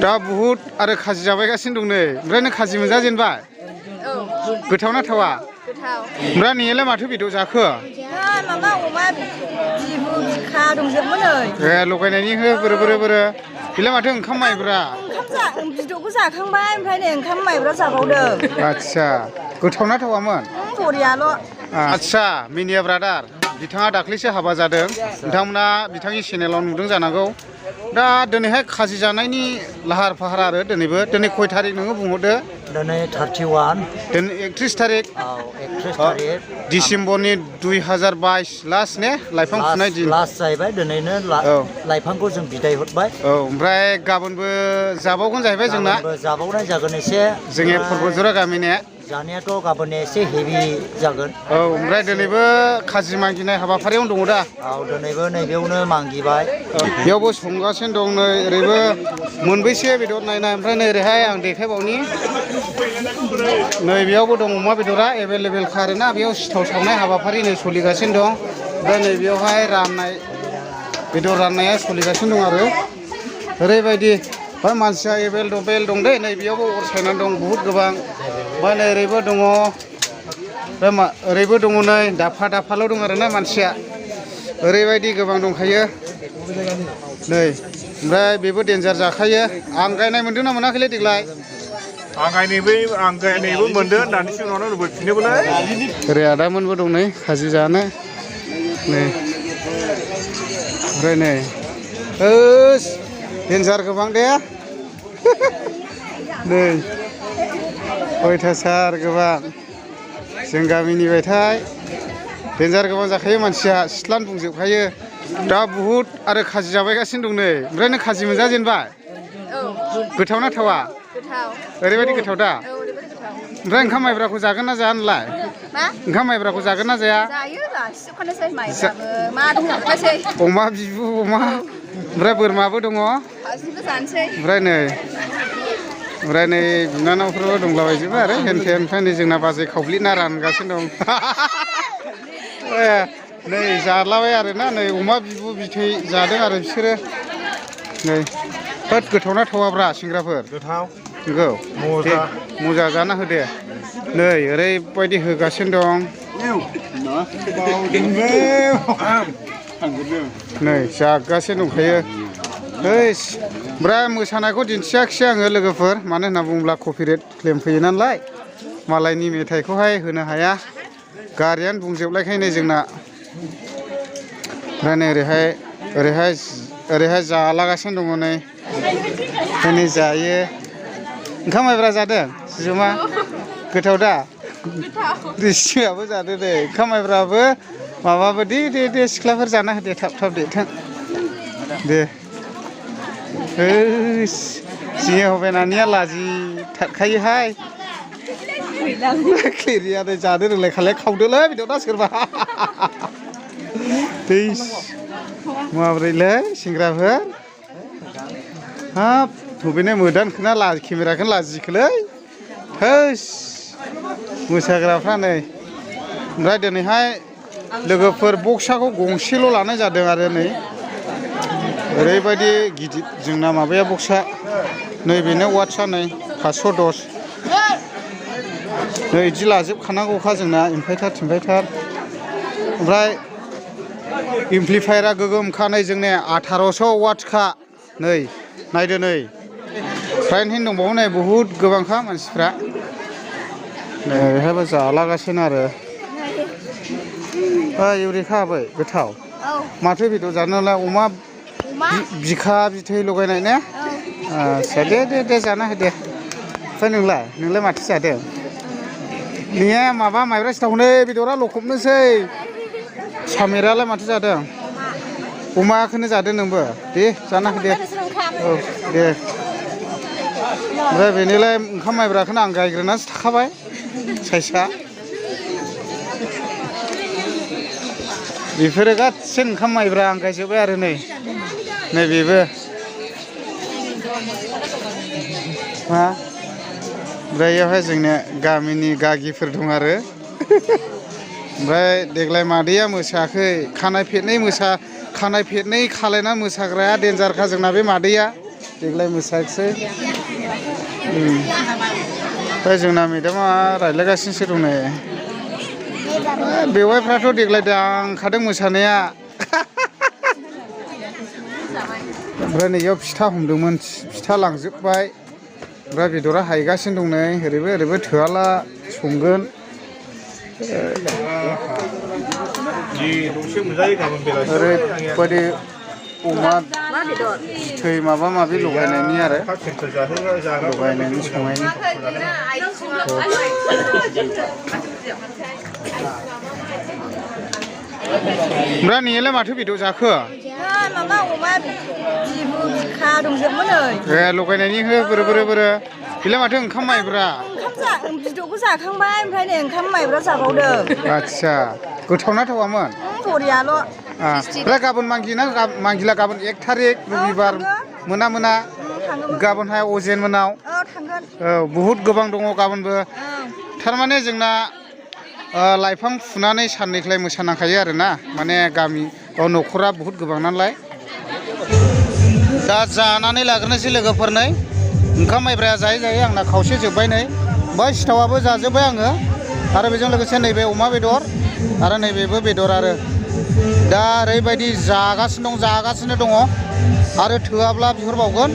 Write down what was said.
दा बुहुद आरो खाजि जाबायगासिनो दं नै ओमफ्राय नों खाजि मोनजाजेनबाय गोथाव ना थावा ओमफ्राय नोंलाय माथो बेदर जाखो माबा अमा बिबु बिखा दंजोबो नै ए लगायनायनि हो बोरो बेलाय माथो ओंखाम माइब्रा बिदौखौ जाखांबाय ओमफ्राय नै ओंखाम माइब्रा जाबावदों आदसा गोथाव ना थावामोन बरियाल' आदसा मिनिया ब्रादार बिथाङा दाख्लैसो हाबा जादों नोंथांमोना बिथांनि चेनेलाव नुदों जानांगौ दा दिनैहाय खाजि जानायनि लाहार फाहार आरो दिनै खय थारिख नोङो बुंहरदो दिनै 31 दिनै 31 थारिख डिसेम्बरनि 2022 लास्ट ने लाइफां फुनाय दिन लास्ट जाहैबाय दिनैनो लाइफांखौ जों बिदाय हरबाय औ ओमफ्राय गाबोनबो जाबावगोन जाहैबाय जोंना जाबावनाय जागोन एसे जोंनि फुरबुजरा गामिनि जानायाथ' गाबोन एसे हेभि जागोन औ ओमफ्राय दिनैबो खाजि मागिनाय हाबाफारियावनो दङ दा औ दिनैबो नैबेयावनो मागिबाय बेयावबो संगासिनो दं नै ओरैबो मोनबैसे बेदर नायनाय ओमफ्राय नै ओरैहाय आं देखायबावनि नै बेयावबो दं अमा बेदरा एभेलेबेलखा आरोना बेयाव सिथाव सावनाय हाबाफारि नै सोलिगासिनो दं ओमफ्राय नै बेयावहाय राननाय बेदर राननाया सोलिगासिनो दं आरो ओरैबायदि ओमफ्राय मानसिया एभेलेबेल दं दे नै बेयावबो अर सायनानै दं बहुद गोबां ओमफ्राय नै ओरैबो दङ ओरैबो दङ नै दाफाल' दं आरोना मानसिया ओरैबायदि गोबां दंखायो नै ओमफ्राय बेबो डेन्जार जाखायो आं गायनाय मोनदों ना मोनाखैलै देग्लाय आं गायनायबो मोनदों दानिसो उनावनो नुबोफिनोबोलै ओरै आदामोनबो दं नै खाजि जानो नै ओमफ्राय नै डेन्जार गोबां दे नै अयथासार गोबां जों गामिनि बायथाय डेन्जार गोबां जाखायो मानसिया सिथ्लानो बुंजोबखायो दा बुहुद आरो खाजि जाबायगासिनो दं नै ओमफ्राय नों खाजि मोनजाजेनबाय गोथाव ना थावा ओरैबायदि गोथाव दा ओमफ्राय ओंखाम माइब्राखौ जागोन ना जाया नोंलाय ओंखाम माइब्राखौ जागोन ना जाया अमा बिबु अमा ओमफ्राय बोरमाबो दङ ओमफ्राय नै बिनानावफोरबो दंलाबायजोबो आरो हेनथेन ओमफ्राय नै जोंना बाजै खावब्लिना रानगासिनो दं नै जालाबाय आरोना नै अमा बिबु बिथै जादों आरो बिसोरो नै होद गोथाव ना थावाब्रा सेंग्राफोर गोथाव नंगौ मजा जाना होदे नै ओरैबायदि होगासिनो दं नै जागासिनो दंखायो ओमफ्राय मोसानायखौ दिन्थियाखिसै आङो लोगोफोर मानो होनना बुङोब्ला कपिराइट क्लेम फैयो नालाय मालायनि मेथाइखौहाय होनो हाया गारियानो बुंजोबलायखायनो जोंना ओमफ्राय नै ओरैहाय जालागासिनो दङ नै जायो ओंखाम माइब्रा जादों जुमा गोथाव दा रिसियाबो जादो दे ओंखाम माइब्राबो माबाबो दे सिख्लाफोर जाना होदे थाब देथों दे जिहे हबे नानिया लाजि थाखायोहाय क्लेरियानो जानो रोंलायखालाय खावदोलै बेदरा सोरबा माब्रैलै सेंग्राफोर हाब थबेनो मोदानखोना केमेराखौनो लाजिखोलै मोसाग्राफ्रा नै ओमफ्राय दिनैहाय लोगोफोर बक्सआखौ गंसेल' लानाय जादों आरो नै ओरैबायदि गिदिर जोंना माबाया बक्सआ नैबेनो वाट्सआ नै 510 नै बिदि लाजोबखानांगौखा जोंना इनभार्टार ओमफ्राय एमप्लिफायारा गोगोमखा नै जोंने 1800 वाट्सखा नै नायदो नै फ्रायनो दंबावो नै बहुद गोबांखा मानसिफ्रा नै बेहायबो जालागासिनो आरो इउरिखा आबै गोथाव माथो बेदर जानोलाय अमा बिखा बिथै लगायनाय ने आच्छा दे जाना होदे ओमफ्राय नोंलाय माथो जादों नोंनिया माबा माइब्रा सिथावनै बेदरा लखबनोसै सामेरालाय माथो जादों अमाखौनो जादों नोंबो दे जाना होदे औ दे ओमफ्राय बेनिलाय ओंखाम माइब्राखौनो आं गायग्रोनासो थाखाबाय साइसआ बेफोरो गासिबो ओंखाम माइब्रा आं गायजोब्बाय आरो नै बेबो मा ओमफ्राय बेयावहाय जोंनिया गामिनि गागिफोर दं आरो ओमफ्राय देग्लाय मादैया मोसायाखै खानाय फेदनै खालायना मोसाग्राया डेन्जारखा जोंना बे मादैया देग्लाय मोसायाखिसै ओमफ्राय जोंना मेदामा रायज्लायगासिनोसो दं नै बेवाइफ्राथ' देग्लाय दांखादों मोसानाया ओमफ्राय नैयाव फिथा हमदोंमोन फिथा लांजोब्बाय ओमफ्राय बेदरा हायगासिनो दं नै ओरैबो थोआला संगोन ओरैबायदि अमा थै माबा माबि लगायनायनि आरो लगायनायनि संनायनि ओमफ्राय नोंलाय माथो बेदर जाखो माबा अमा बिबु बिखा दंजोबो नै ए लगायनायनि हो बोरो बेलाय माथो ओंखाम माइब्रा बिदौखौ जाखांबाय ओमफ्राय नै ओंखाम माइब्रा जाबावदों आदसा गोथावना थावामोन बरियाल' ओमफ्राय गाबोन मांगिला गाबोन 1 थारिख रबिबार मोना गाबोनहाय अजेन मोनाव थांगोन औ बहुद गोबां दङ गाबोनबो थारमाने जोंना लाइफां फुनानै साननैख्लाय मोसानांखायो आरोना माने गामि न'खरा बहुद गोबां नालाय दा जानानै लाग्रोनोसै लोगोफोरनै ओंखाम माइब्राया जायै आंना खावसे जोब्बाय नै बै सिथावाबो जाजोब्बाय आङो आरो बेजों लोगोसे नैबे अमा बेदर आरो नैबेबो बेदर आरो दा ओरैबायदि जागासिनो दङ आरो थोआब्ला बिहरबावगोन